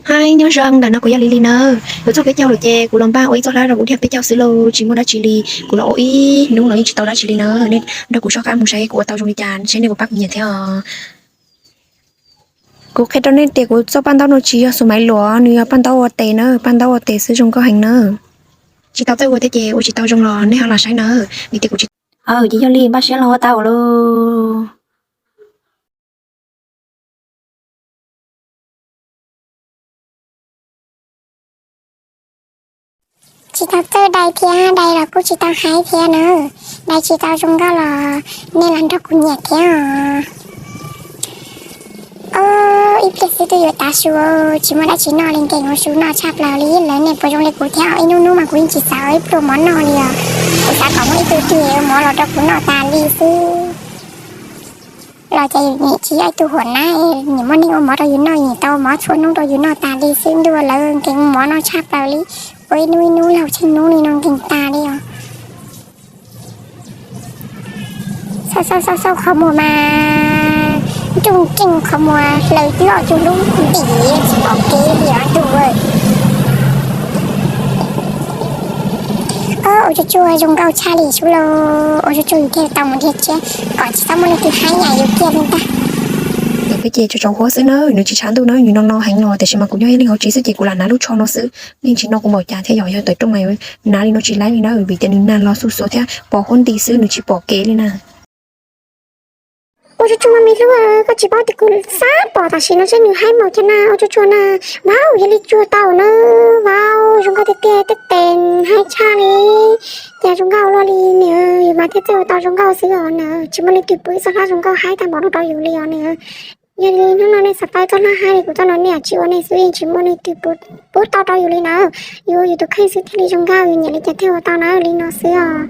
Hi, nyob zoo, ntawm no kuv yog Lis Lis nawb. Kuv txog peb caug lawm ces kuv los npaj ua ib txoj hlab rau kuv dhia peb caug xwb lauj, tsis muaj dab tsi li, kuv los ua ib hnub no yeej tsis tau dab tsi li nawb. Nej nrog kuv soj qab mus saib kuv ua tau zoo li cas, seb nej puas pab kuv nyiam thiab os. Kuv qhia rau nej tias kuv txoj paj ntaub no tsis yog xus maiv luam, nws yog paj ntaub ua tes na, paj ntaub ua tes xwb zoo nkauj heev na. Tsis tau txawj ua thiab ces ua tsis tau zoo los nej ho los saib na, vim tias kuv tsis, ces yog li npaj siab los ua tau lauj. Tsis tau txawj dai thiab, dai los kuj tsis tau haib thiab na. Dai tsis tau zoo nkauj los nej los nrog kuv nyiam thiab os. Ib pliag xwb twb yuav tav su, tsis muaj dab tsi noj li, nkees ua su noj tshaj plaws li. Lawv nej puas zoo li kuv thiab? Ib hnub hnub mas kuv yeej tsis xav ua ib pluag mov noj li os. Kuv xav kom muaj ib tug twg ua mov los rau kuv noj tas li xwb. Los ces yus nim tsis yog ib tug huam nab, nim muaj neeg ua mov rau yus noj, nim tau ua mov txhua hnub rau yus noj tas li xwb. Ntuj, lawv nkees mov noj tshaj plaws li, ua ib hnub ib hnub laug tsheej hnub li no nkees tas li os. Xauj xauj xauj qhov muag mas nruj nkeeg, qhov muag hlaws loj cuag lub ntim tsis pom kev li os ntuj. Ua tsuag tsuag zoo nkauj tshaj li sub lauj, ua tsuag tsuag yus thiaj tau mus dhia tsiab kom tsis txhob muaj leej twg haib nyiam yus kiag li ntag. Peb ces tsaus tsaus huab xwb na, nws tsis tshav ntuj na, nws no no heev los tiam sis mas kuv nyob ib leeg hauv tsev xwb ces kuv lam hnav lub tsho no xwb. Nej tsis no kuv npaum cas thiab, yog yog tawm rooj mas hnav li no tsis laib li na, vim tias nws nag los xuj xuav thiab pos huab nti xwb, nws tsis pom kev li na. Ua tsuag tsuag mas me hlub, koj tsis paub tias kuv xav pom tam sim no seb nws haib npaum cas na, ua tsuag tsuag na. Vauv, yog li tsuag tau na, vauv, zoo nkauj tiag tiag, tej tes haib tshaj li. Cas zoo nkauj luaj li na, yus mas thiaj txawj ua tau zoo nkauj xwb os na, tsis muaj leej twg pub ib txoj hlab zoo nkauj haib tag npaum no rau yus li os na. Yog li hnub no nej xav tau ib txoj hlab haib li kuv txoj no nej tsis ua nej xwb, yeej tsis muaj leej twg pub tau rau yus li na. Yus ua yus tus kheej xwb thiaj li zoo nkauj, yus nyiam li cas thiaj ua tau na, li no xwb os.